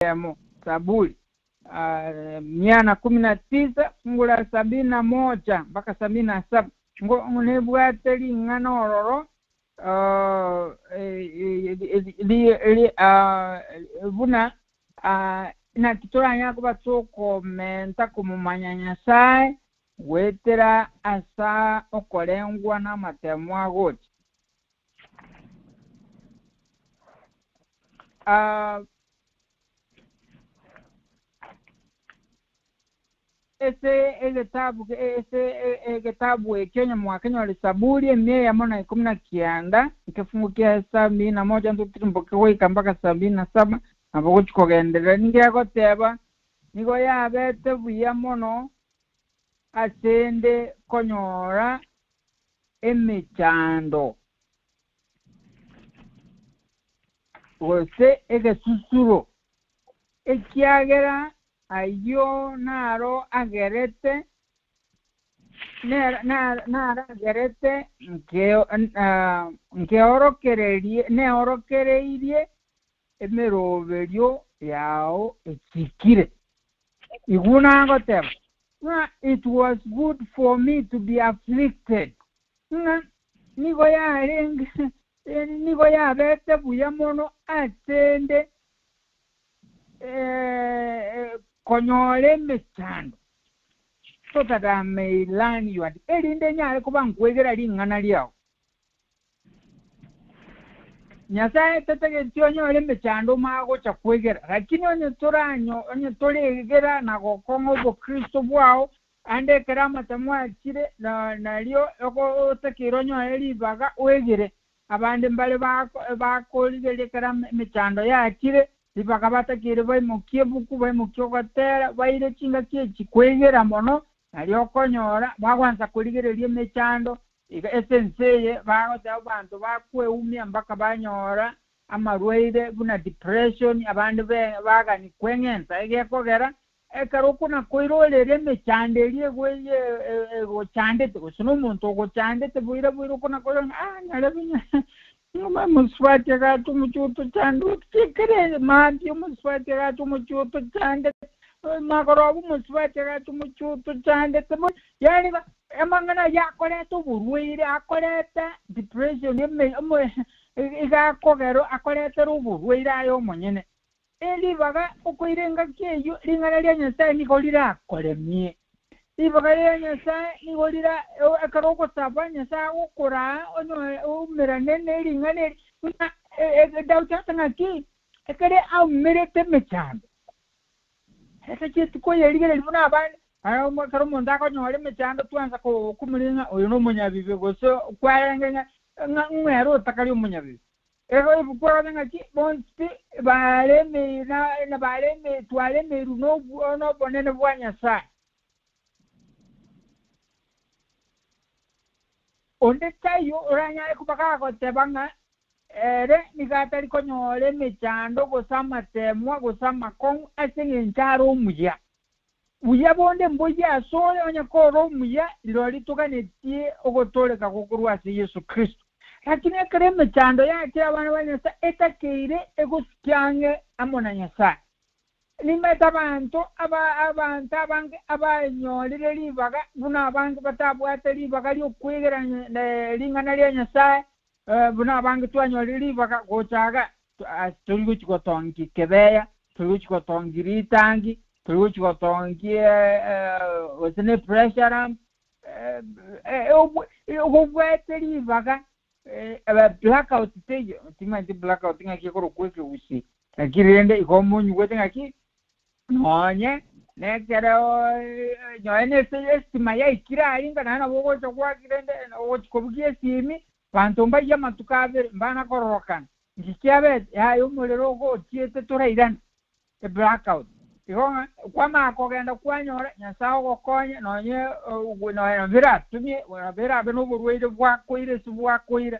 Eyemo, Zaburi, mia na kumi na tisa, fungu la sabini na moja mpaka sabini na saba, ngo nebwate ring'ana ororo buna naki toranyare koba tokomenta komomanya Nyasae goetera ase okorengwa namatemo agocha. Ase egetabu ase egetabu ekio onye mwakenyora Saburi emia eyemo na ikomi na kianda, ekefungu kia sabini na moja ntotirimboke goika mpaka sabini na saba, nabo gochi kogenderera. Nigo egoteba, Nigo yabete buya mono asende konyora emechando gose egesusuro, ekiagera ayio naro agerete naro agerete nkeorokereirie emeroberio yao echikire. Igwa nagoteba ng'a it was good for me to be afflicted, ng'a nigo yarenge nigo yabete buya mono asende konyora emechando, so that I may learn your, erinde nyare koba nkwegera ring'ana riao. Nyasae tatageti onyore emechando omanye gocha kwegera, lakini onye toranyo onye toregera na gokong'a obokristo bwao, ande ekero amatemo achire nario otakeire onyore ribaga oegere. Abande mbare bakorigereria ekero emechando yachire, ribaga batakeire baimokie ebuku, baimokie ogotera, baire chingaki echi kwegera mono, nario okonyora bagwansa korigereria emechando iga ase ense eye bagoteba abanto bakweumia mpaka banyora amarwaire buna depression, abande bagani kweng'enta egekogera ekero okona koirorera emechando eria egochandete gose na omonto ogochandete boira boira okona koirora ng'a ah nyarebe omosubati agacha omochie otochande otochekere mambia omosubati agacha omochie otochandete magoroba omosubati agacha omochie otochandete yaani amang'ana ayio akoreta oborwaire akoreta depression iga akogera akoretera oborwaire aye omonyene. Ribaga okoira engaki eyio, ring'ana ria Nyasae nigo rirakoremie. Ribaga ria Nyasae nigo rira ekero ogosaba Nyasae agokoraa onyore oumerane ne ring'ana eri buna Daudi ase ng'aki ekere aumerete emechando. Ase koyerigereria buna abande ekero omonto akonyora emechando twansa komoria ng'a oyo nomonyabibe gose kwarenge ng'a ng'a ere otakari omonyabibe. Igo ebuku egote ng'aki bonsi pi twaremeirwe nobonene bwa Nyasae. Onde taiyo oranyare koba gagoteba ng'a ere nigo atari konyora emechando gose amateemwa gose amakong'u ase engencho are omuya. Buya bonde mboiyo asore onye kore omuya, rirorio toganetie ogotooreka gokorwa ase Yeso Kristo. Lakini ekero emechando yachire abana ba Nyasae etakeire egosukia ang'e amo na Nyasae. Nimanyete abanto aba abanto abange abanyorire ribaga buna abange batabwate ribaga riokwegera ring'ana ria Nyasae, buna abange twanyorire ribaga gocha iga, tori gochia gotongia kebeya, tori gochia gotongia ritangi, tori gochia gotongia gose ne pressure lamp, obwate ribaga blackout teiyo, timanyeti blackout ng'aki ekorokwa ekegusii, lakini rende igo monyigwete ng'aki, nonye nekero nonye na ase estima yaikire aria inga naende nabo ogocha goaka rende ogochia kobugia esimi, Banto mbayie amatuko abere, mbana kororokana. Inki kiabete? Yaya omorero ogo ochiete torairana. Eblackout. Igo ng'a kwamanya kogenda kwanyora Nyasae ogokonye nonye nonye biratumie birabe noborwaire bwakoira ase bwakoira,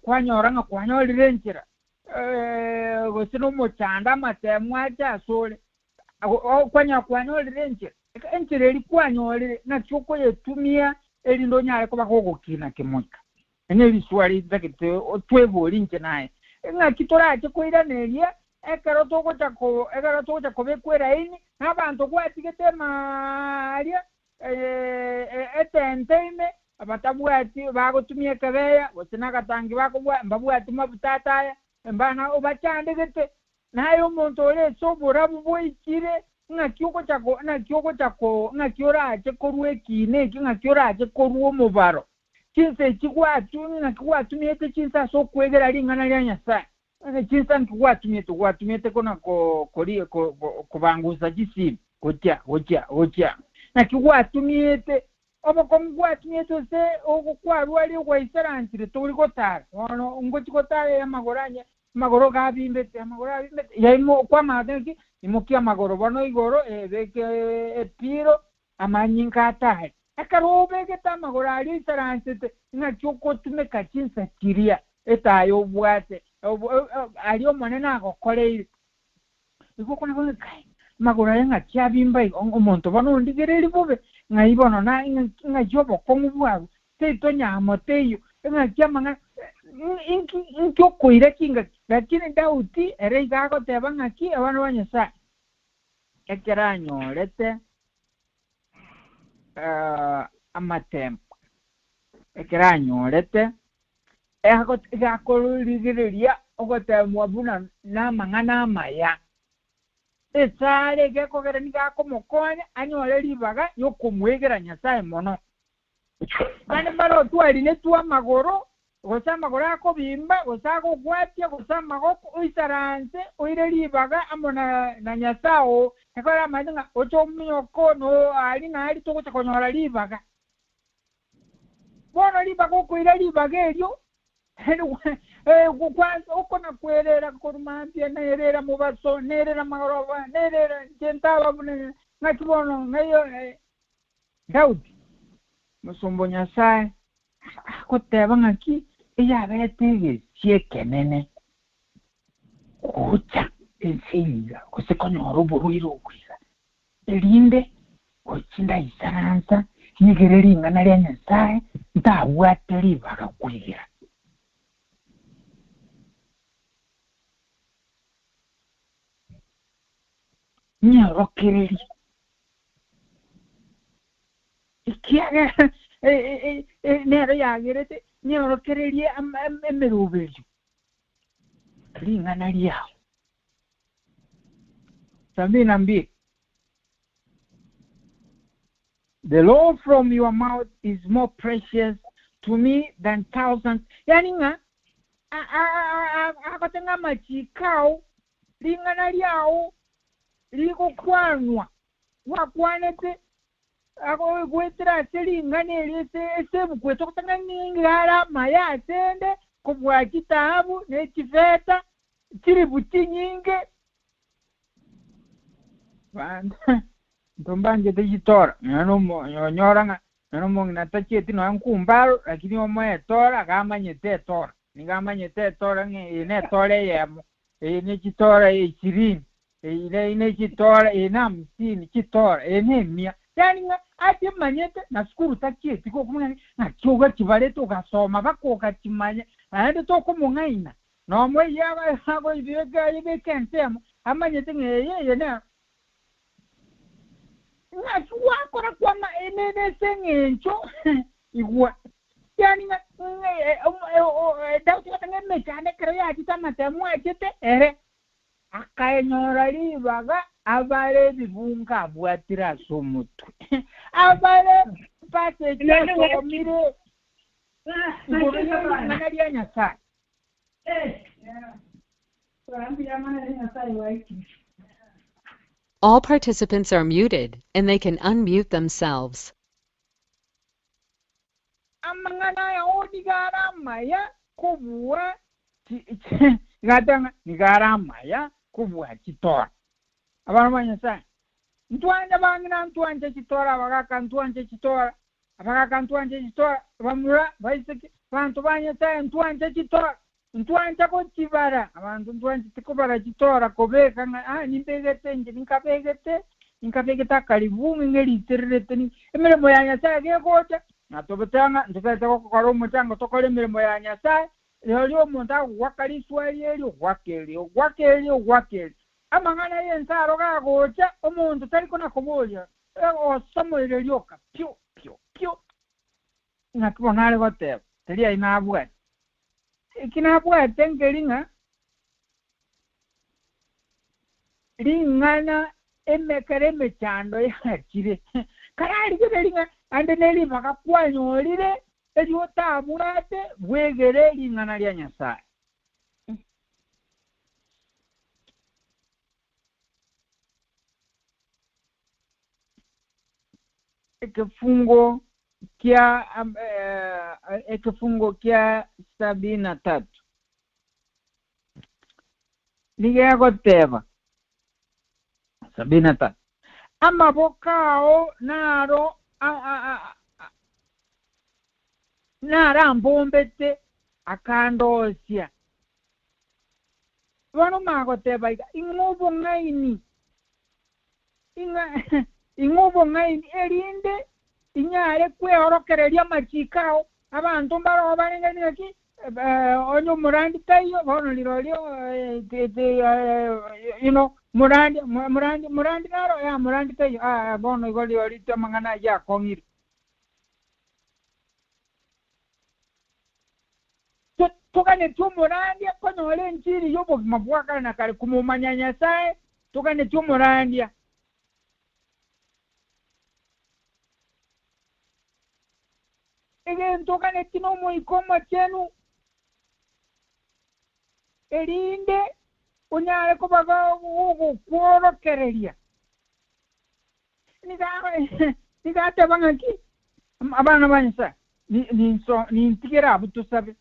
kwanyora ng'a kwanyorire enchera gose nomochando amatemo ache asore, kwanyora kwanyorire enchera. Enchera eria kwanyorire naki okoyetumia erinde onyare koba gogokina kemoika. Eri neriswali ritagete tweborie inche naye, ng'aki torache koiraneria? Ekero togocha ko ekero togocha kobekwa eraini, na abanto gwatigete emaaaria etente ime, abatabwati bagotumia ekebeya, gose nagatangi bakobwa mbabwati mabuta ataya, mbana obachandegete. Naye omonto ore ase oborabu bwaikire, ng'aki ogocha ko ng'aki ogocha ko ng'aki orache korwa ekiina ekio, ng'aki orache korwa omobaro. Chinsa echi gwatu ng'aki gwatumiete chinsa ase okwegera ring'ana ria Nyasae. Onye chinsa nki gwatumiete, gwatumiete kona ko ko kobangusa chisimu, gochia, gochia, gochia. Naki gwatumiete, obokong'u gwatumiete ase ogokwarwaria gwaisaransire tori gotara. Bono ngochi gotara eye amagoro anye, amagoro iga abimbete, amagoro abimbete, yaimo kwamanya ng'aki, imokia amagoro bono igoro, beka epiro, amanyinga atare. Ekero obegete amagoro aria oisaransete, ng'aki ogotumeka chinsa chiria etaya obwate, aria Omonene agokoreire. Igo okona konya kai, amagoro aya ng'aki abimba igo, omonto bono ondigereria bobe, ng'ai bono na ng'ai obokong'u bwabo, seito nyamo teiyo, ng'aki amang'ana, inki inki okoira chingaki. Lakini Daudi ere iga agoteba ng'aki abana ba Nyasaye, ekero anyorete amatemo, ekero anyorete gakorigereria ogoteemwa buna namang'ana amaya. Esare egekogera nigo akomokonya anyore ribaga yokomwegera Nyasae mono. Bande mbare otwarinetwe amagoro, gose amagoro akobimba, gose agogwatia, gose amagoko, oisaranse oire ribaga amo na Nyasae oo, ekero amanyete ng'a oche ominyoke no aria na aria togocha konyora ribaga. Bono ribaga okoira ribaga erio, okona kwerera korwa mambia, nerera mobaso, nerera magoroba, nerera inche ntaba buna ng'aki bono ng'ai Daudi, mosomba o Nyasae, agoteba ng'aki eyabete egesie ekenene gocha ense iga, gose konyora oborwaire obo iga, erinde gochia ndaisaransa nyegere ring'ana ria Nyasae, ntabwate ribaga koigera. Nyeorokererie. Ekiagera nero yagerete nyeorokererie emeroberio ring'ana riao. 72. The law from your mouth is more precious to me than thousands. Yani ng'a agote ng'a amachiko ao, ring'ana riao rigokwanwa, gwakwanete goetera ase ring'ana eri ase ase ebuku eye togoteba ng'a nigo are amaya asende kobua chitaabu ne chifeta chilifu chinyinge. Abanto mbanchete chitora, nonya na omo onyora ng'a nonya na omong'ina tachieti nonya nkumbaro, lakini omoe etora iga amanyete etora, nigo amanyete etora ng'a eye na etora eyemo, eye ne chitora ishirini, eye ne chitora, eye na hamsini, chitora, eye na emia. Yaani ng'a achimanyete na sukuru tachieti gokumanya ng'aki ogachibarete ogasoma mpaka ogachimanya, naende tokomong'aina. Nomoyia agoibeka ayebeke ensemo, amanyete ng'a eye eye nero. Ng'aki gwakora kwama ase eng'encho igwa. Yaani ng'a Daudi agoteba ng'a emechando ekero yachete amatemo achete ere akaenyora ribaga abare ebibungo abwatire ase omotwe. Abare passage asomire igoro yering'ana ria Nyasae. All participants are muted and they can unmute themselves. Amang'ana aya nigo are amaya kobua nigo are amaya kobua chitora. Abana ba Nyasae, ntwanche bang'ina ntwanche chitora abagaka ntwanche chitora abagaka ntwanche chitora bamura baiseke banto ba Nyasae ntwanche chitora ntwancha gochibara abanto ntwanchete kobara chitora kobeka ng'a ah nimbegete inche ninkabegete ninkabegete akaribu ng'eritererete emeremo ya Nyasae gegocha natobete ng'a ntotagete gokora omochango tokore emeremo ya Nyasae. Rirorio omonto agogoaka riswari erio, ogoaka erio, ogoaka erio, ogoaka erio. Amang'ana y'ense aro gagocha, omonto tari kona-koboria, ogosomoire rioka, pio, pio, pio. Ng'aki bono are goteba? Tari aye nabwate. Eki nabwate nkeri ng'a ring'ana ekero emechando yachire, kararigererie ng'a ande neribaga kwanyorire erio otabwate, bwegere ring'ana ria Nyasae. Ekefungo kia ekefungo kia sabini na tatu nigo egoteba 73 Amaboko ao naro narambombete akandosia. Bono magoteba iga, Ing'o obong'aini? Ing'o obong'aini, erinde inyare kweorokereria amachiiko ao. Abanto mbaroo barenge ng'aki, onye omorandi taiyo, bono rirorio you know, morandi, morandi, morandi naro, yaya morandi taiyo, aa bono igo rirorio amang'ana ayio akong'ire. Toganetie omorandia konyora enchiri y'obogima bwa kare na kare, komomanya Nyasae, toganetie omorandia. Egento oganetie n'Omoika Omochenu, erinde onyare koba gogokworokereria. Nigo ateba ng'aki, Abana ba Nyasae, nintigere abwo tosabe.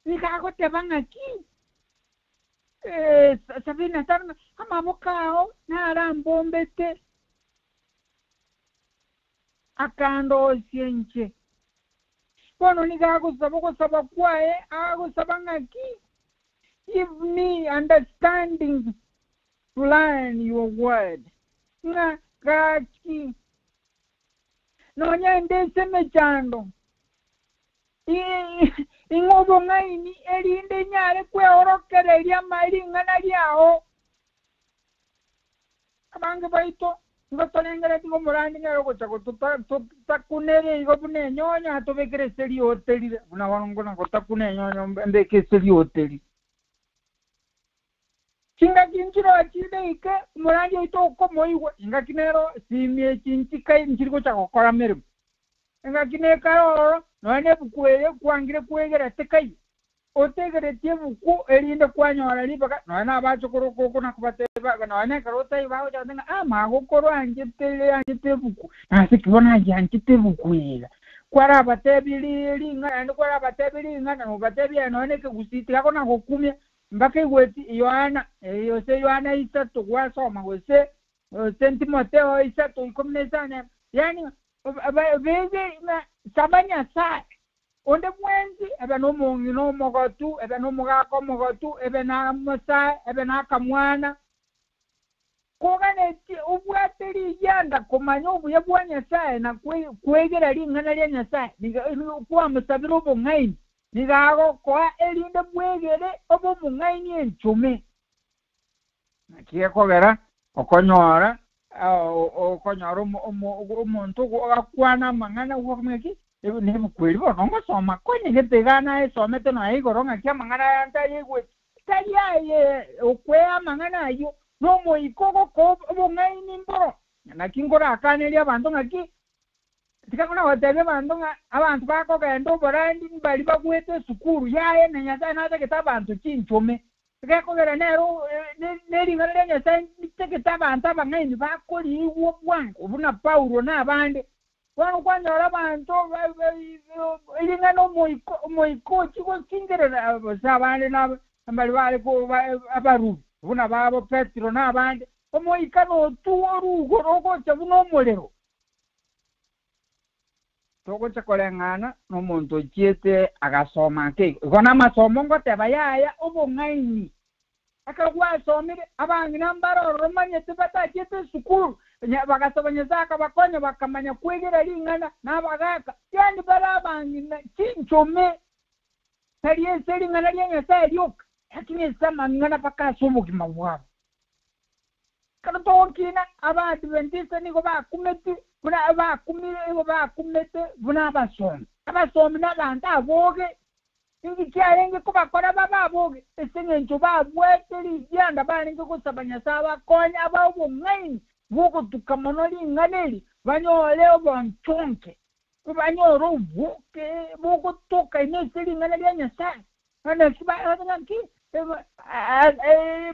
Nigo agoteba ng'aki, 75 ng'a amaboko ao narambombete, akandosia inche. Bono nigo agosaba ogosaba kwaye, agosaba ng'aki, Give me understanding to learn your word, ng'a gaki nonya inde ase emechando, ing'e obong'aini, erinde inyare kweorokereria ring'ana riao. Abange baito nigo torengereretie ng'a omorandi nere ogocha gototakunera igo buna enyonyo atobekere ase riote rire, buna bono nkona gotakuna enyonyo mbeke ase riote rire. Chingaki nchiroa chinde ike omorandi oito okomoigwa, engaki nero simi echi nchikai nchiri gocha gokora meremo. Engaki nekare ororo, nonya nebuku eye kwangire kwegera tekaiyo. Otegeretie ebuku erinde kwanyora ribaga, nonya nabachokoro okona kobateba, nonya nekero otaiyo bagocha goteba ng'a ah magokoro anchete anchete ebuku, nase ki bono ayanchete ebuku eye iga? Kwarabatebie ring'ana naende kwarabatebie ring'ana nobatebie aye nonya nekegusii tiga kona gokumia mpaka igweti Yohana gose Yohana isato gwasoma gose gose Timotheo isato ikomi na isano yaani bege ng'a saba Nyasaye. Onde bwensi, ebe nomong'ina omogotu, ebe nomogaka omogotu, ebe namosae, ebe nakamwana, koganetie obwate rigianda komanya obuya bwa Nyasae na kwegera ring'ana ria Nyasae, kwamosabire obong'aini, nigo agokoa erinde bwegere obe omong'aini enchome. Naki gekogera okonyora okonyora omonto agakwana amang'ana gwakomanya ki nebuku eri bono ngosoma konya gete iga naesomete nonya igoro ng'aki amang'ana aya ntayaigweti. Tari aye okwea amang'ana ayio, nomoika ogokoa obong'aini mboro. Naki nkorakanerie abanto ng'aki Tiga buna gotebia abanto ng'a abanto bakogenda oborandi mbari bagwete esukuru, yaya, na Nyasae natagete abanto chinchome. Gekogera nero nering'ana ria Nyasae ritagete abanto abang'aini bakoriigwa bwango buna Paulo na abande. Bono kwanyora abanto ring'ana omoika omoika ochia gosingerera gose abande mbari bare abarubi buna babo Petero na abande. Omoika notuo orugoro ogocha buna omorero. Togocha koreng'ana nomonto ochiete agasoma ake igo. Igo namasomo ngoteba yaya obong'aini. Ekero gwasomire, abang'ina mbare ororo omanyete batachiete esukuru, Bagasaba Nyasae akabakonya bakamanya kwegera ring'ana na abagaaka, yaani bare abang'ina chinchome, tari ase ring'ana ria Nyasae rioka, lakini ase amang'ana mpaka ase obogima bwabo. Ekero togokina, Abaadventista nigo bakumeti buna bakumire igo bakumete buna abasomi. Abasomi nabanto aboge. Inki kiarenge kobakora babe aboge? Ase engencho babwate rigianda barenge gosaba Nyasae abakonye abae obong'aini bw'ogotuka mono ring'ana eri, banyore obonchonke, banyore oboke bogotoka ime ase ring'ana ria Nyasae. Naki ng'aki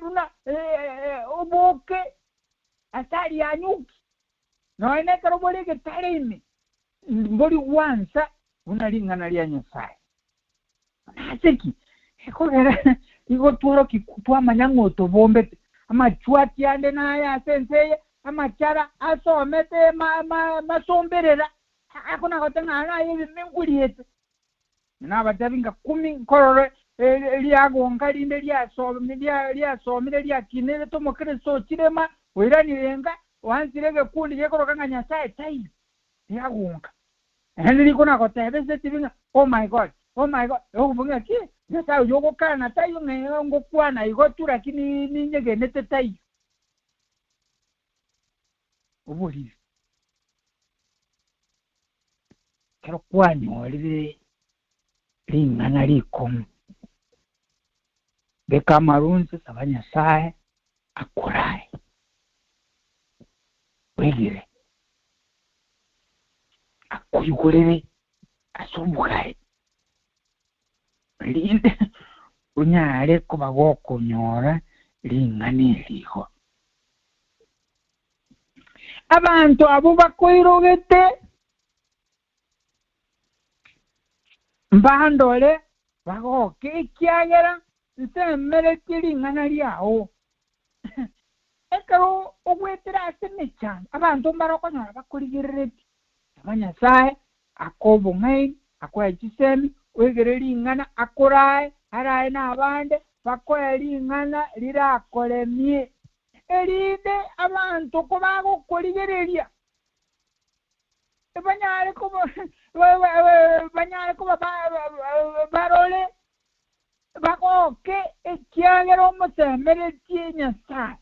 buna oboke ase aria anyuki, nonya nekero bore egetare ime, mbori gwansa buna ring'ana ria Nyasae. Nase ki? Ekogera igo tworokia twamanya ng'a otobombete. Amachwati ande naye ase ense eye, amachara asomete masomberera, akona goteba ng'a naye ebime nkoriete. Nabatebi ng'a kumi nkorora riagonka rinde riasomire riakinerete omokristo ochire ma oiranire nka oansire egekundi gekoroka ng'a Nyasae taiyo riagonka. Naende rikona goteba ase etibi ng'a oh my God, oh my God, okoboria ng'a ki Nyasae oyio ogokana taiyo ng'a ngokwana igo tu lakini ninyegenete taiyo. Oboriri. Ekero kwanyorire ring'ana rikong'u, beka amarunse, saba Nyasae akorae, oigere, akoigorere ase obogare, erinde onyare koba gokonyora ring'ana eri igo. Abanto abwo bakoirogete mbandore bagoke, ekiagera nsemeretie ring'ana riao. Ekero ogwetera ase emechando, abanto mbare okonyora bakorigereretie. Saba Nyasae akoe obong'aini, akoe chisemi, oigere ring'ana akorae, arae nabande, bakoe ring'ana rirakoremie. Erinde abanto kobagokorigereria, banyare koba banyare koba barore bagoke, ekiagera omosemeretie Nyasae.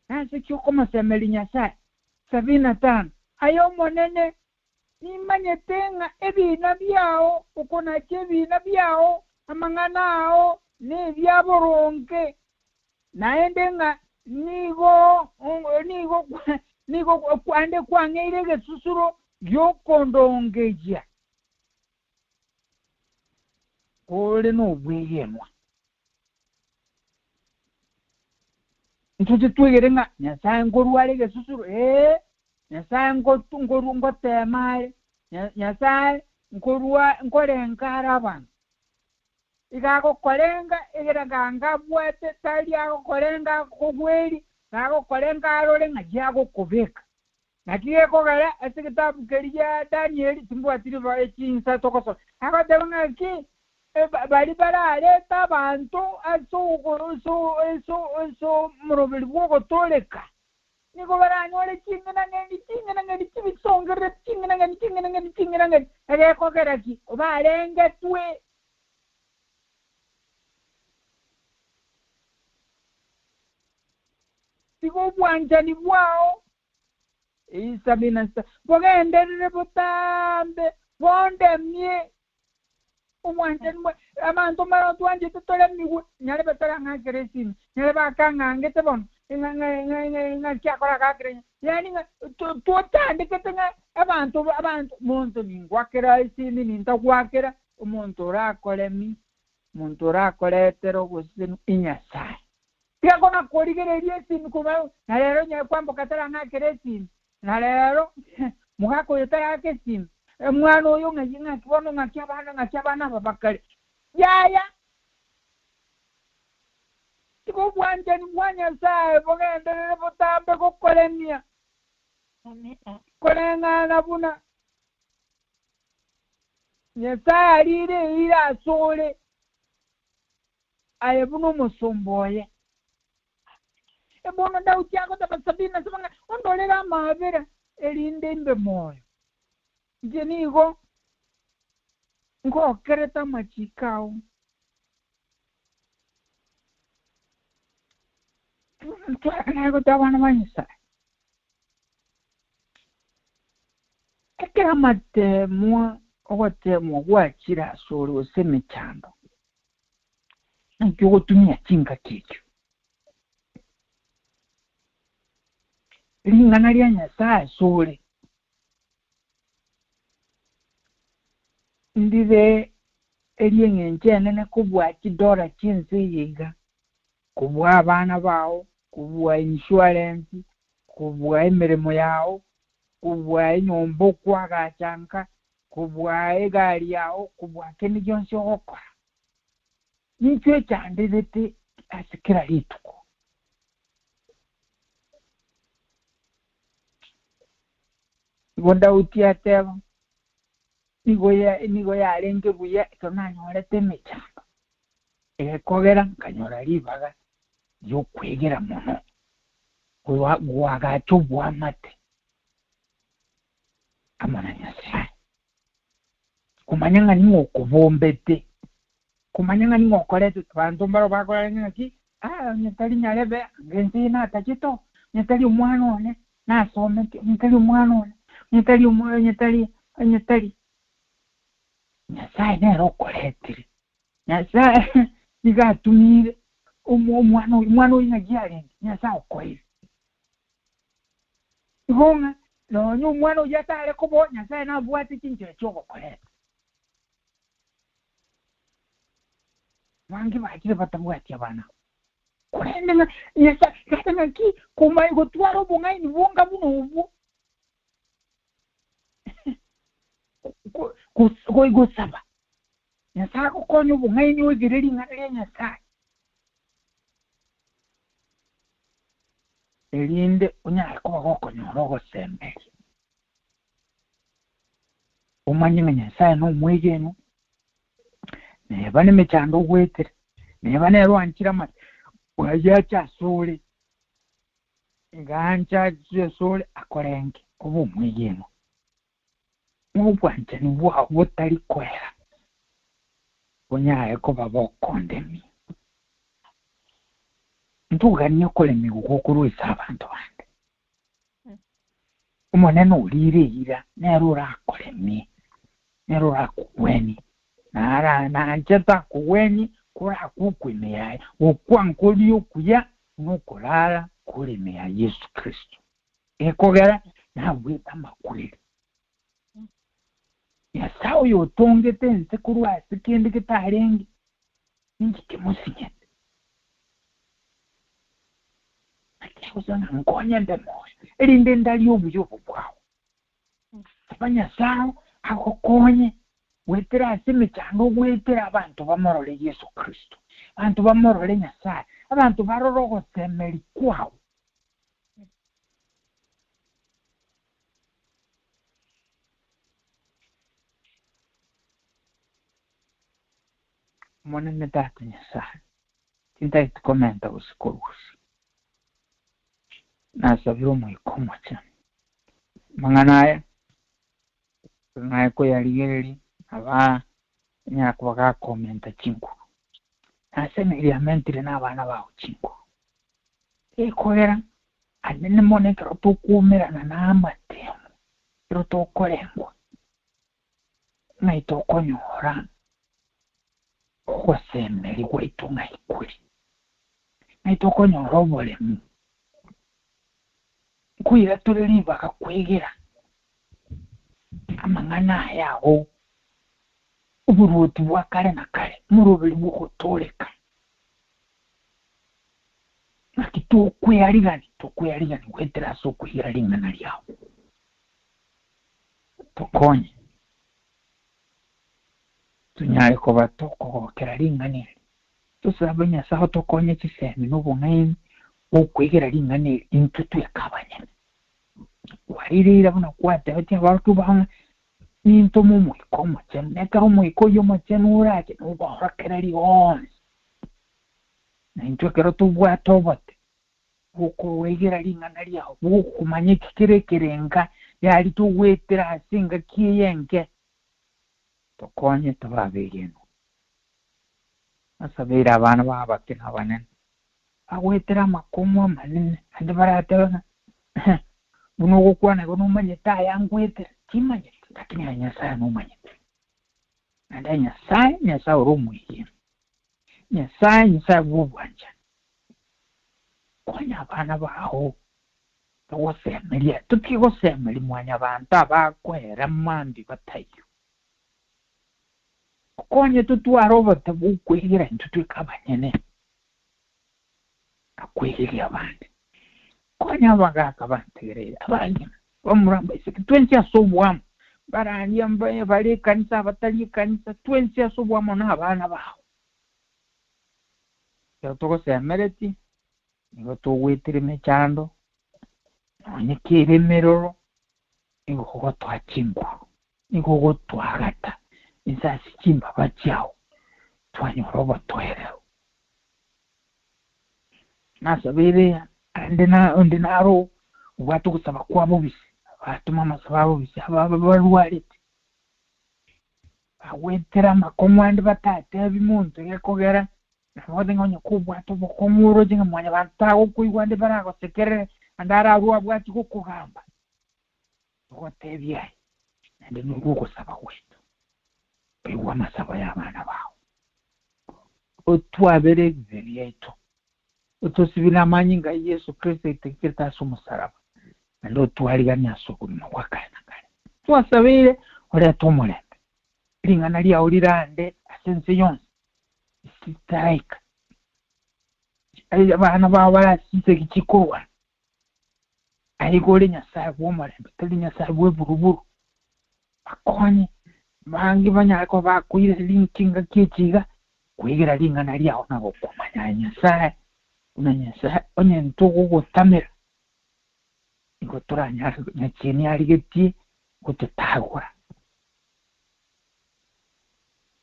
Nase ki okomosemeria Nyasae? 75 Aye Omonene, Nimanyete ng'a ebiina biao, okonacha ebiina biao, amang'ana ao nebia boronge, naende ng'a nigo nigo nigo ande kwang'eire egesusuro gi'okondongeyia kore nobwegenwa. Ntoche twegere ng'a Nyasae nkorwa are egesusuro, ee, Nyasae ngoteema are, Nyasae nkorwa nkorenga are abanto. Iga agokorenga egere ganga abwate, tari agokorenga akogweri, gagokorenga arore ng'aki agokobeka. Naki gekogera ase egetabu keria gia Danieli timbwati ribaga chinsa togosoma, agoteba ng'aki baria bararete abanto ase omoroberi bw'ogotooreka, nigo baranyore ching'enang'eni, ching'enang'eni chibisongerereti, ching'enang'eni, ching'enang'eni, ching'enang'eni. Egekogera ki? Barengetwe. Tiga obwanchani bwao 76 bogenderere botambe, bondemie obwanchani bwa abanto mbare otwanchete toremigwe, nyarebe tarang'akera esimi, nyarebe akang'angete bono, ng'aki akora agakera yaani ng'a totandekete ng'a abanto abanto monto ningwakera esimi nintagwakera, omonto orakoremi, omonto orakoretera ogosesenwa inyasae. Tiga kona korigereria esimi korwa na rero onye kwamboka tarang'akera esimi, na rero mogaka oyo taraka esimi, omwana oyo ng'aki ng'aki bono ng'aki abana ng'aki abana aba bakare. Yaya! Tiga obwanchani bwa Nyasae bogenderere botambe gokoremia, koreng'ana buna. Nyasae arire eira asore, aye buna omosomba oye. Bono Daudi agoteba Sabini na saba ng'a ondorere amaabera, erinde imbe moyo. Inche nigo ngokerete amachiiko ao. Naye goteba abana ba Nyasae, ekero amateemwa ogoteemwa gwachire asore gose emechando, naki ogotumia chingaki echio? Ring'ana ria Nyasae asore ndire eri'engencho enene kobua chidora chi'ense eye iga, kobua abana bao, kobua insurance, kobua emeremo yao, kobua enyomba okoagacha nka, kobua egari yao, kobua kende gionsi ogokora. Ninchwe echanderete ase kera rituko. Igo Daudi ateba, Nigo nigo yarenge buya ekero nanyorete emechando, egekogera nkanyora ribaga ri'okwegera mono, goagacha oboamate amo na Nyasae. Komanya ng'a ning'o okobombete, komanya ng'a ning'o okorete, abanto mbaro bakorara ng'a ng'aki, ah, onye tari nyarebe, anga ense eye natachete oo, onye tari omwana one nasomete, onye tari omwana one, onye tari omwana, onye tari, onye tari. Nyasae nere okoretire. Nyasae nigo atumire omo omwana oyo, omwana oyo ng'aki arenge? Nyasae okoeire. Igo ng'a nonya omwana oyio atare koba oo, Nyasae nabwate chinchera chi'ogokoreta. Abange bachire batabwati abana abo. Korende ng'a Nyasae, gose ng'aki komanya gotwara obong'aini bonga buna obwo, gosaba Nyasae agokonye obong'aini oigere ring'ana ria Nyasae. Erinde onyare koba gokonyora ogosemeria, omanye ng'a Nyasae nomwegenwa, neba nemechando ogoetera, neba nere oanchire amate ayio ache asore, iga anche ache asore akorenge obe omwegenwa. Nobwanchani bwao botari koera bonyare koba bokondemia. Ntoganie okoremigwa gokorwa ase abanto bande. Omonene orire eira nere orakoremie, nere orakogwenie, nara nanche takogwenie korakwe ime yaye, gokwa nkoria okuya nokorara kore ime ya Yeso Kristo. Ekogera nabwete amakweri. Nyasae oyo otongete ense korwa ase kende getarenge, ninki kimosinyete? Naki agosaba ng'a nkonye mbe moyo, erinde ndarie obuya obo bwao. Saba Nyasae agokonye goetera ase emechando ogoetera abanto bamorore Yeso Kristo, abanto bamorore Nyasae, abanto barore ogosemeria kwao. Omonene Tata Nyasae, tintageti komenta gose korusia. Nasabire Omoika Omochenu amang'ana aya, ng'aye koyarigereria, aba anyare koba gakomenta chinguru. Nasemeria amentire nabana bao chinguru. Gekogera anene mono ekero tokoumerana namateemo, ekero tokorengwa, ng'ai tokonyora ogosemeria gwaito ng'ai kore, ng'ai tokonyora oboremu. Nkoira tore ribaga kwegera amang'ana aya ago, oboruoti bwa kare na kare, omoroberi bw'ogotooreka. Naki tokwearigani? Tokwearigani goetera ase okoigera ring'ana riao. Tokonye tonyare koba tokogokera ring'ana eri. Tosabe Nyasae otokonye chisemi na obong'aini bw'okoigera ring'ana eri intwe tweka abanyene. Kwarireire buna kwatebetie abarokigwa bao ng'a. Nintome Omoika Omochenu, na ekero Omoika oyio Omochenu orache, noborokererie onsi. Na intwe ekero tobwate obote bw'okoegera ring'ana riao, bw'okomanya eki kere ekerenga riaria togoetera ase engaki eye enke, tokonye tobe abegenwa. Nasabeire abana bao abake na abanene, bagoetera amakong'u amanene, naende baratebe ng'a, Buna ogokwana igo nomanyete aya ngoetera, timanyeti, lakini aye Nyasae nomanyete. Naende aye Nyasae, Nyasae ore omwegeni, Nyasae, Nyasae bw'obwanchani, konya abana bao togosemeria, totigosemeria mwanyabanto abakoera mambia bataiyo. Okonye totware obote bw'okwegera intwe tweka abanyene, na kwegeria abande. Konya abagaaka bantegereire, abang'ina, abamura, abaiseke, twensi ase oboamo, barandia bare ekanisa, abatari ekanisa, twensi ase oboamo na abana bao. Ekero togosemeretie, nigo togoetera emechando, nonye kere emeroro, nigo ogotoa chinguru, nigo ogotoagata inse ase chimbaba chiao, twanyora obotoereru. Nasabeire ande na onde naro obwate ogosaba kwa bobisi, abatoma amasabo a bobisi, aba barwarete, Bagwetera amakong'u ande batatebi monto gekogera nabo ng'a onye kobwate obokong'u oroche ng'a mwanyabanto tagokoigwa ande baragosekerere, ande ararue abwati gokogamba. Togotebia aye, naende noigwe ogosaba gwaito, oigwe amasabo y'abana bao. Otwabere ebibe biaito, otosibie namanyinga a Yeso Kristo aitekerete ase omosaraba, naende otwariganie ase obogima bwa kare na kare. Twasabeire orete omorembe, ring'ana riao rirande ase ense yonsi, ritaraika abana bao bare ase chisegi chikorwana. Aye igo ore Nyasae bw'omorembe, tari Nyasae bw'eburuburu. Bakonye bange banyare koba bakoira chingaki echi iga, kwegera ring'ana riao na gokomanya aye Nyasae, buna Nyasae onye ntogogotamera, nigo toranyare nyachieni arigetie gototagora.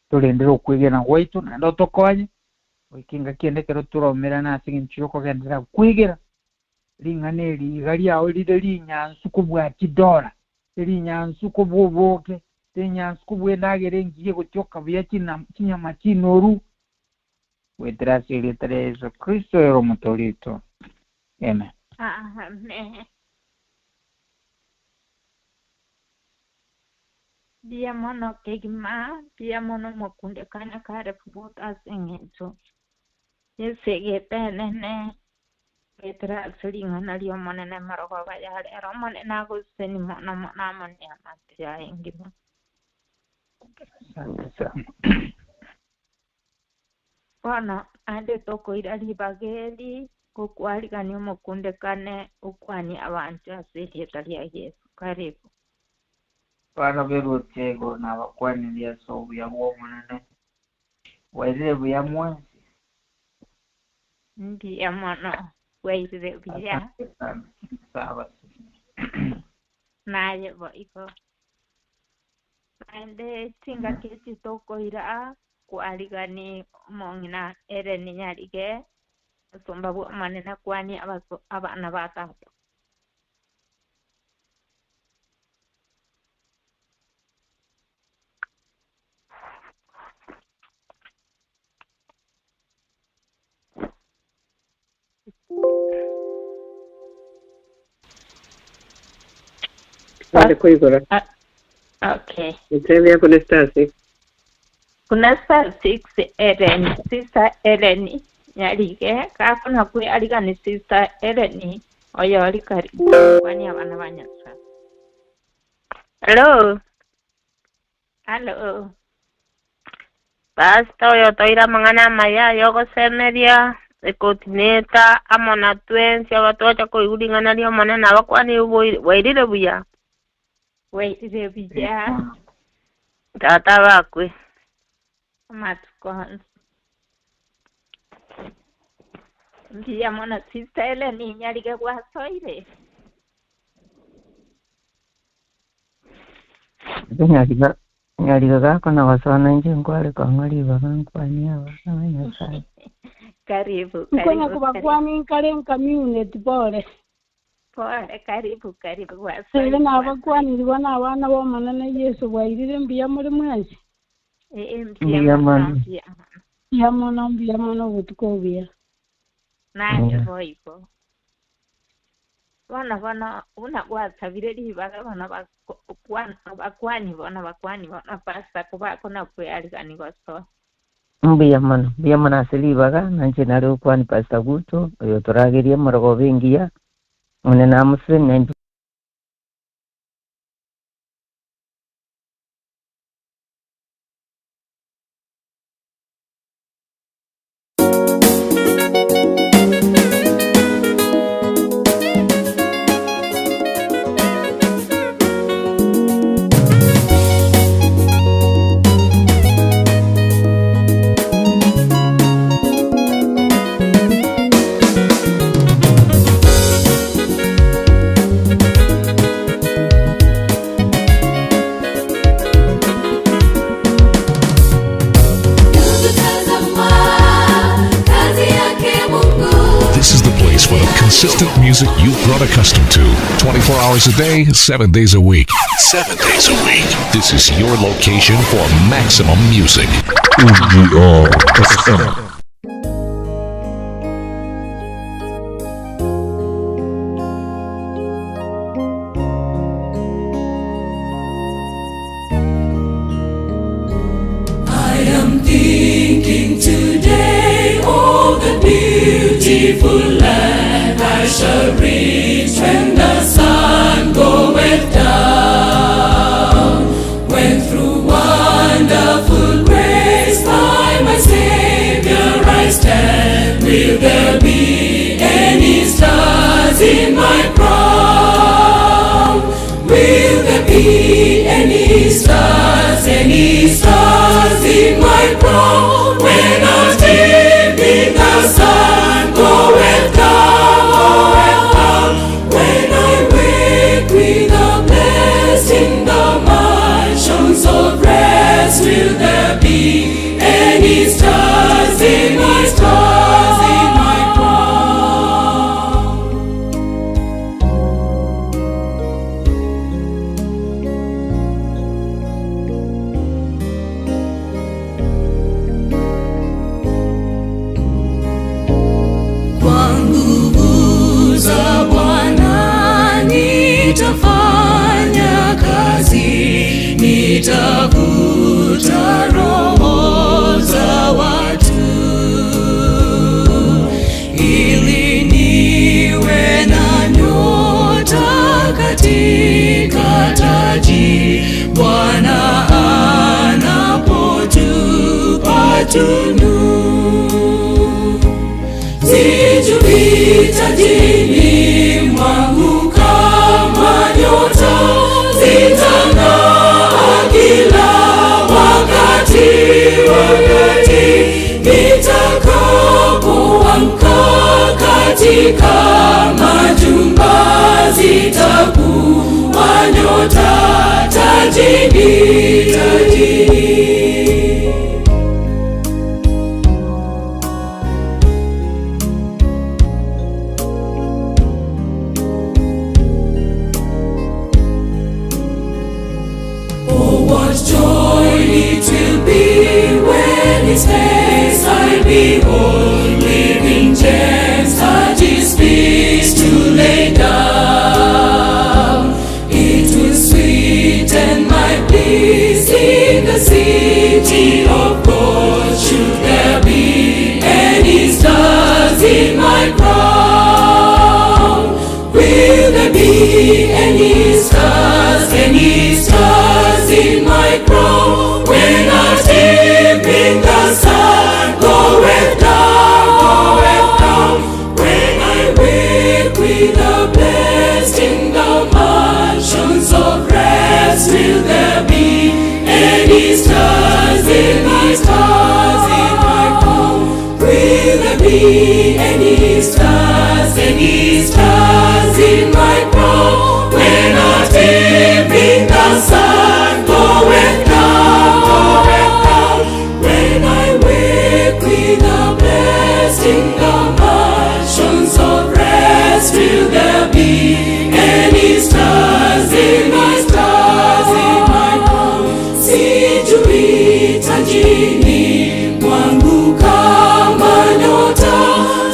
Torendere okwegena gwaito naende otokonye, goika engaki ende ekero toromerane ase eng'encho y'okogenderera kwegera Ring'ana eri iga riao rire rinyansu kobua chidora, rinyansu kobua obooke, rinyansu kobua endagera engiya egotioka buya chinyama chinoru. Goetera ase erieta ria Yeso Kristo ere Omotoori oito. Amen. Amen. Mbuya mono kegima, mbuya mono mokundekane kare buta ase eng'encho y'esegete enene. Goetera ase ring'ana ri'Omonene marogoba ya rero, Omonene agosesenie mono mono amo neamate yaye engima. Asante sana. Bono naende tokoira ribaga eri gokwarigania omokundekane okwanie abanto ase erieta ria Yeso. Karibu. Abana b'eruoti ya igoro nabakwanirie ase obuya bw'Omonene. Bwairire buya mwensi? Mbuya mono, bwairire buya. Asante sana. Nyasae abasesenie. Naye boigo. Naende chingaki echi tokoira kwarigani omong'ina Ellen Nyarige, omosomba bw'Omonene akwanie abana ba tata. Bare koigora. Ah, okay. Ntebi kuna star 6. Kuna star 6 Ellen, Sister Ellen Nyarige, gakona kwe arigani Sister Ellen oyori karibu kwani abana ba Nyasaye. Hello, Hello. Pastor oyo otoire amang'ana amaya ay'ogosemeria, ecoordinator, amo na twensi abatwacha koigwa ring'ana ri'Omonene abakwanire bwairire buya. Bwairire buya. Tata abakwe. Amatuko onsi. Mbuya mono Sister Ellen Nyarige gwasoire. Nyariga nyariga gakona gosona inche nkware kong'a ribaga nkwanie abana ba Nyasaye. Karibu, Nkonya karibu, karibu. kubakwani nkare nkamyuneti pole. Pole, karibu, karibu. Ere Gwasoi, gwasoi. nabakwanirwa na abana b'omonene Yesu bwairire mbuya muri mwensi. Ee, mbuya Mbuya mono, mono. mbuya mono. Mbuya mono mbuya mono obotuko obuya. Naye boigo. Bono bono buna gwasabire ribaga bono bakwani bono bakwani bono pastor kobakona kwearigani gosoa. Mbuya mono, mbuya mono ase ribaga, nainche nare gokwani Pastor Guto, oyo otoragerie omorogoba engiya, Omonene amosesenie naintwe. This is the place for the consistent music you've grown accustomed to. 24 hours a day, 7 days a week. 7 days a week. This is your location for maximum music. EGR FM. I am thinking today of the beautiful land I shall reach when the sun goeth down. When through wonderful grace by my Savior I stand, will there be any stars in my crown? Will there be any stars, any stars in my crown? When I deep in the sun goeth down, goeth down. When I wake with the blessed in the mansions of rest, will there be any stars in my stars in my crown? Kwa nguvu za Bwana nitafanya kazi, nitavuta roho za watu, ili niwe na nyota katika taji Bwana anapotupa tunu sijui tajini mwangu kama nyota zitang'aa kila wakati, wakati nitakapoamka katika majumba zitakuwa nyota tajini, tajini. Oh, what joy it will be when His face I behold, living gems at His feet to lay down. It will sweeten my bliss in the city of God. Should there be any stars in my crown? Will there be any stars, any stars in my crown? When I deep in the sun goeth down, goeth down. When I wake with the blessed in the mansions of rest, will there be any stars, any stars in my crown? Will there be any stars, any stars in my crown? When I deep in the sun Tajini mwangu kama nyota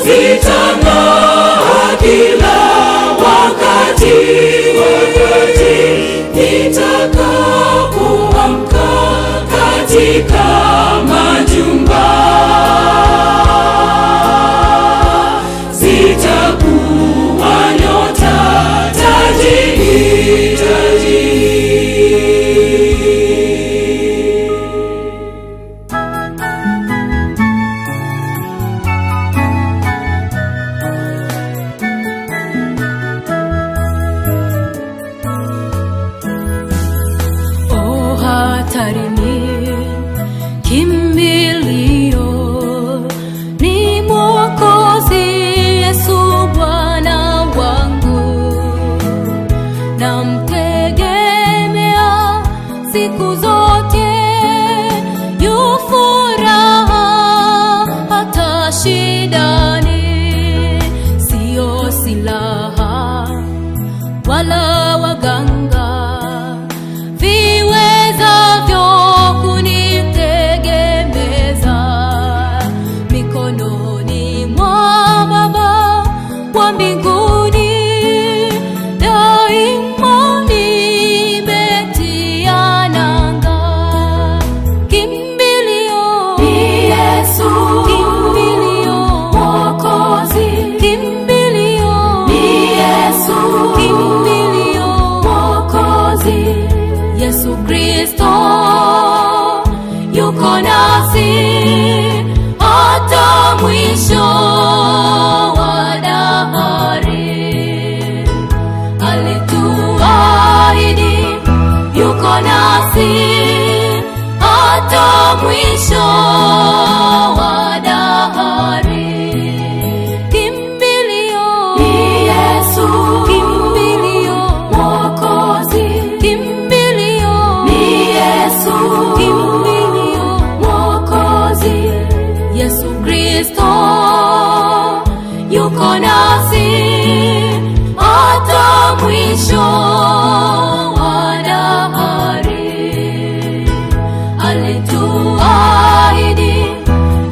zitang'aa kila wakati, wakati nitakapoamka katika majumba zitakuwa nyota tajini, tajini. O hatarini, kimbilio ni Mwokozi Yesu Bwana wangu, namtegemea siku zote, yu furaha hata shidani, siyo silaha wala waganga viwezavyo kunitegemeza mikononi mwa Baba wa mbinguni, daima nimetia nanga. Kimbilio ni Yesu, kimbilio Mwokozi, kimbilio ni Yesu, kimbilio Mwokozi, Yesu Kristo yuko nasi hata mwisho wa dahari. Alituahidi yuko nasi hata mwisho wa dahari. Kimbilio ni Yesu, kimbilio Mwokozi, kimbilio ni Yesu, kimbilio Mwokozi, Yesu Kristo yuko nasi hata mwisho wa dahari. Alituahidi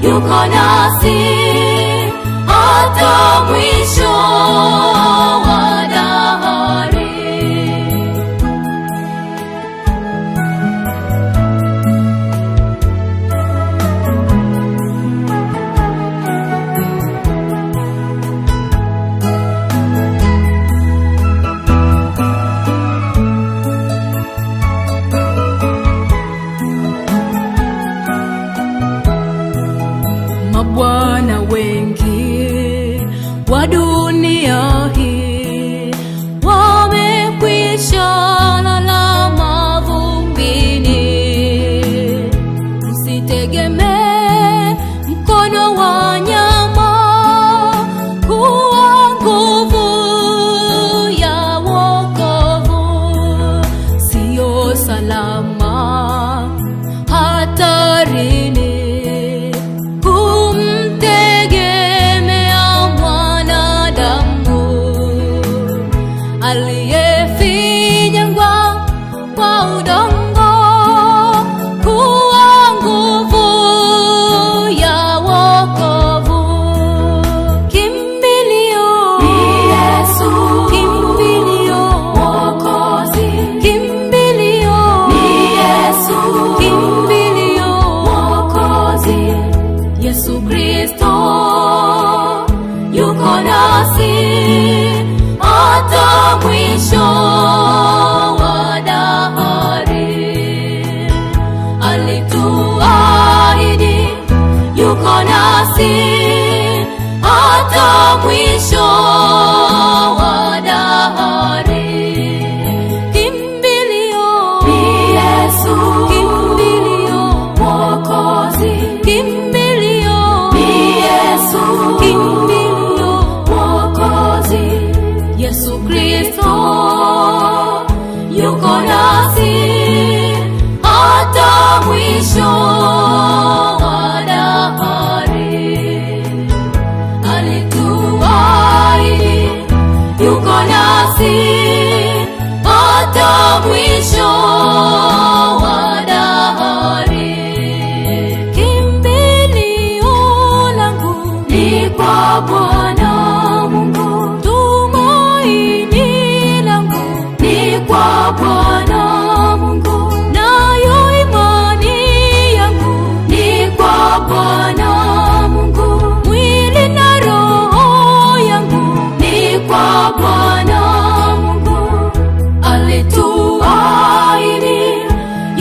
yuko nasi hata mwisho wa dahari. Mabwana wengi wa dunia hii wamekwisha lala mavumbini. Msitegemee mkono wa nyama kuwa nguvu ya wokovu, siyo salama hatarini kumtegemea mwanadamu aliyefinyangwa kwa udongo kuwa nguvu ya wokovu. Kimbilio ni Yesu, kimbilio Mwokozi, kimbilio ni Yesu, kimbilio Mwokozi, Yesu Kristo yuko nasi hata mwisho wa dahari. Alituahidi yuko nasi hata mwisho wa dahari. Kimbilio ni Yesu, kimbilio Mwokozi, kimbilio ni Yesu, kimbilio Mwokozi, Yesu Kristo yuko nasi hata mwisho wa dahari. Alituahidi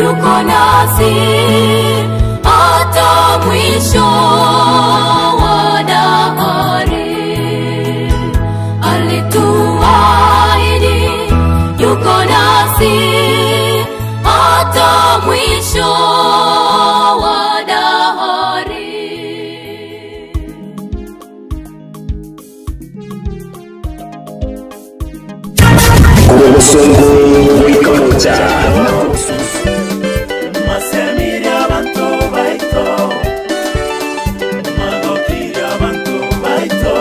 yuko nasi hata mwisho wa dahari. Alituahidi yuko nasi hata mwisho wa dahari. Masemire abantu baito, magokire abantu baito,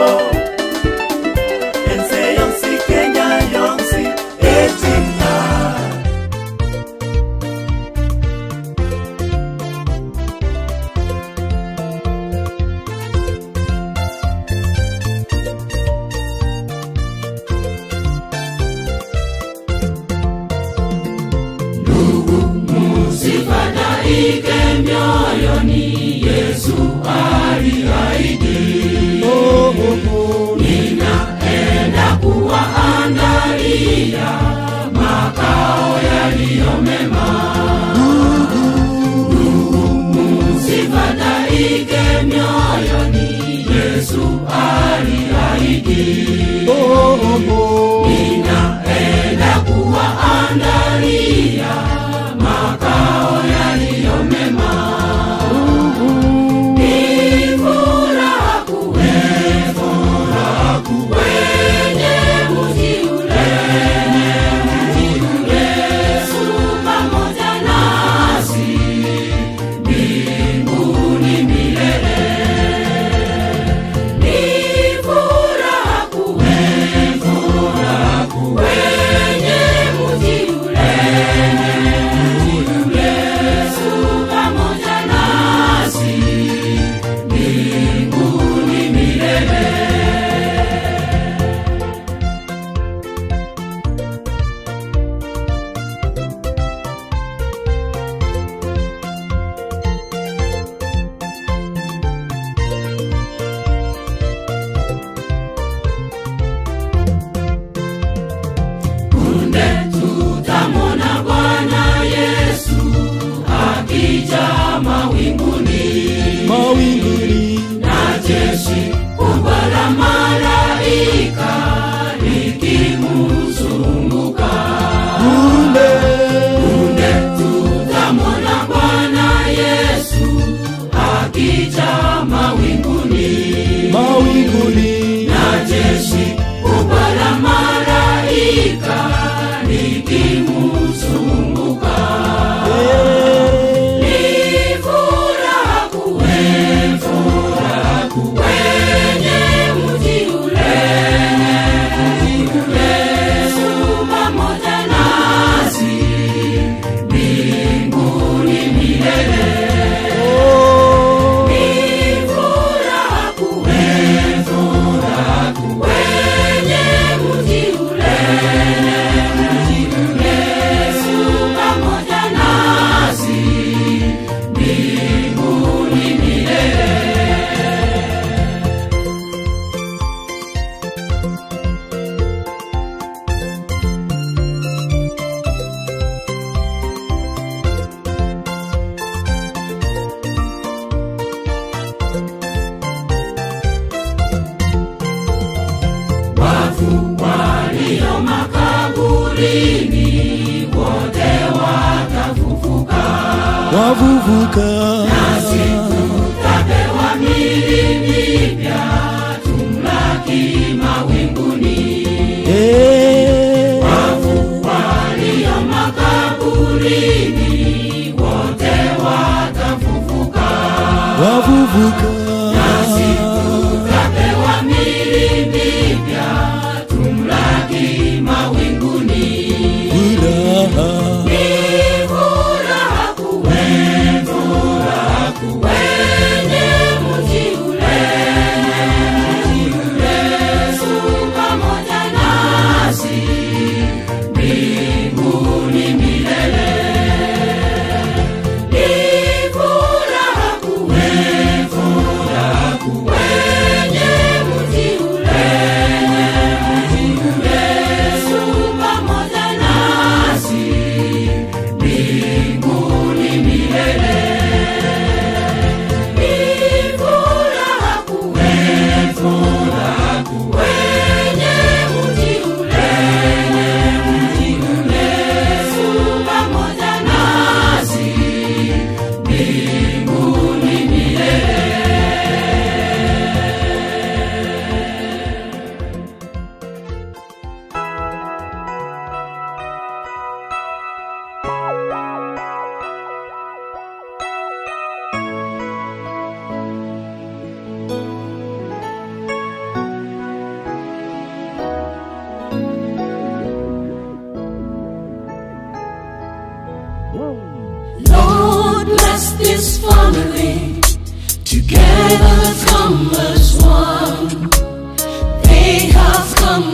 ense yonsi Kenya yonsi ejina. Msifadhaike mioyoni, Yesu aliahidi. Ninaenda kuwaandalia makao yaliyo mema. Ndugu, msifadhaike mioyoni, Yesu aliahidi. Ninaenda kuwaandalia makao yaliyo mema. Ni furaha kuu, furaha kuu kwenye mji ule, mji ule, Yesu pamoja nasi mbinguni milele. Ni furaha kuu, furaha kuu kwenye mji ule, mji ule, Yesu pamoja nasi mbinguni milele. Punde tutamwona Bwana Yesu akija mawinguni, mawinguni, na jeshi kubwa la malaika likimzunguka. Punde, punde tutamwona Bwana Yesu akija mawinguni, mawinguni, na jeshi kubwa la malaika likimzunguka. Ni furaha kuu, furaha kuu kwenye mji ule, mji ule, Yesu pamoja nasi mbinguni milele. Ni furaha kuu, furaha kuu kwenye mji ule, mji ule, Yesu pamoja nasi mbinguni milele. Wafu walio makaburini wote watafufuka, wavuvuka nasi tutapewa miili mipya tumlaki mawinguni. Wafu walio makaburini wote watafufuka, wavuvuka nasi tutapewa miili mipya tumlaki mawinguni. Furaha Ni furaha kuu, furaha kuu kwenye mji ule, mji ule, Yesu pamoja nasi mbinguni milele. Ni furaha kuu, furaha Bless this family. Together come as one. They have come